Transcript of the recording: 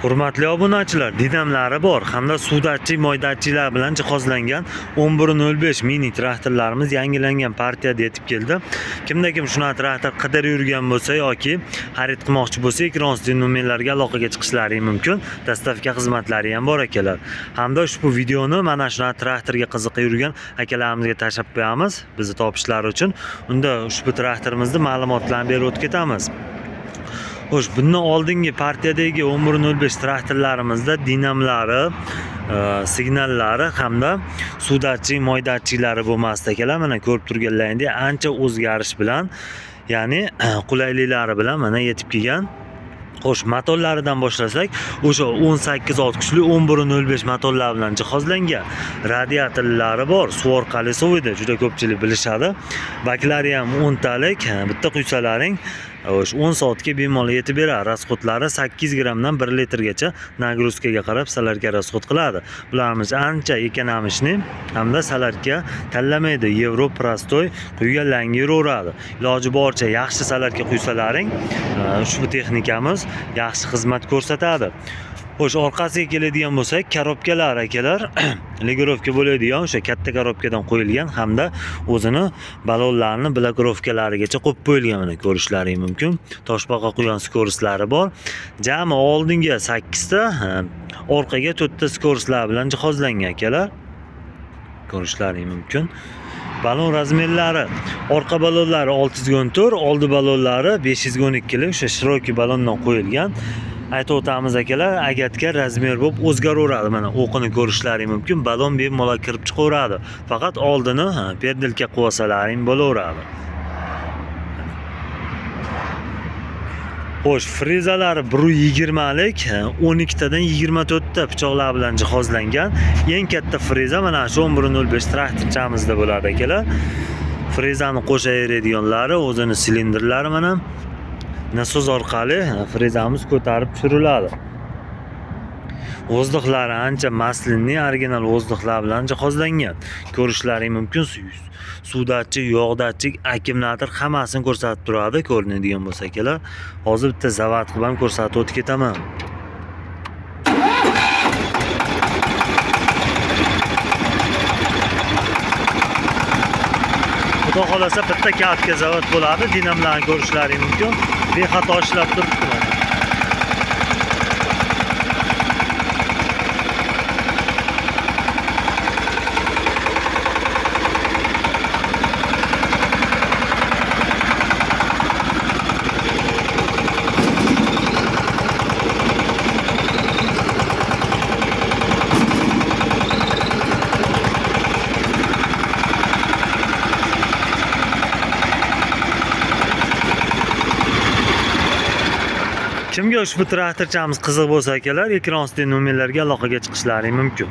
Hurmatli obunachilar, didamlari bor hamda suv datchik, moy datchiklar bilan jihozlangan 11.05 mini traktorlarimiz yangilangan partiyada yetib keldi. Kimda kim shunaqa traktor qidirib yurgan bo'lsa yoki xarid qilmoqchi bo'lsa, ekran ustidagi nomerlarga aloqaga chiqishlari mumkin. Dostavka xizmatlari ham bor akalar. Hamda ushbu videoni mana shunaqa traktorga qiziqib yurgan akalarimizga tashlab qo'yamiz, bizni topishlari uchun. Unda ushbu traktorimizni ma'lumotlarini berib o'tib ketamiz. Xo'sh, bundan oldingi partiyadagi 11.05 traktorlarimizda dinamlari, signallari hamda suv datchik, moy datchiklari bo'lmasdi akalar. Mana ko'rib turganlaringdek ancha o'zgarish bilan, ya'ni qulayliklari bilan mana yetib kelgan. Xo'sh, motorlaridan boshlasak, o'sha 18 ot kuchli 11.05 motorlar bilan jihozlangan. Radiatorlari bor, suv orqali soviydi, juda ko'pchilik bilishadi. Baklari ham 10 talik, bitta quysalaring, xo'sh, 10 soatga bemalol yetib beradi. Расходlari 8 grammdan 1 litrgacha nagruzkaga qarab salarga расход qiladi. Bularimiz ancha ekonomичный hamda salarga tanlamaydi. Yevro prostoy quyganlarga yuraveradi. Iloji boricha yaxshi salarga quysalaring, ushbu texnikamiz yaxshi xizmat ko'rsatadi. Xo'sh, orqasiga keladigan bo'lsak, korobkalar akalar, ligirovka bo'ladigan o'sha katta korobkadan qo'yilgan hamda o'zini ballonlarini blokirovkalarigacha qo'yib qo'yilgan, mana ko'rishlaring mumkin. Toshbaqa quyon skorslari bor. Jami oldinga 8 ta, orqaga 4 ta skorslar bilan jihozlangan akalar. Ko'rishlaring mumkin. Balon razmerlari, orqa balonlari 614, oldi balonlari 512 lik o'sha shirokiy balondan qo'yilgan. Aytib o'tamiz akalar, agatga razmer bo'lib o'zgaraveradi. Mana o'qini ko'rishlaring mumkin. Balon bemalol kirib chiqaveradi. Faqat oldini perdelka qilib olsalaring bo'laveradi. Xo'sh, frezalari 1.20 lik, 12 tadan 24 ta pichoqlar bilan jihozlangan. Eng katta freza mana shu 11.05 traktorchamizda bo'ladi akalar. Frezani qo'shaveradiganlari, o'zini silindrlari mana nasos orqali frezamiz ko'tarib tushiriladi. Vozdixlari ancha maslinli, original vozdixlar bilan jihozlangan. Ko'rishlaring mumkin. Suv datchik, yog' datchik, akkumulyator hammasini ko'rsatib turadi, ko'rinadigan bo'lsa akalar. Hozir bitta zavod qilib ham ko'rsatib o'tib ketaman. Xudo xolasa bitta katka zavod bo'ladi. Dinamlarni ko'rishlaring mumkin. Bexato ishlab turibdi mana. Kimga ushbu traktorchamiz qiziq bo'lsa akalar, ekran ostidagi nomerlarga aloqaga chiqishlari mumkin.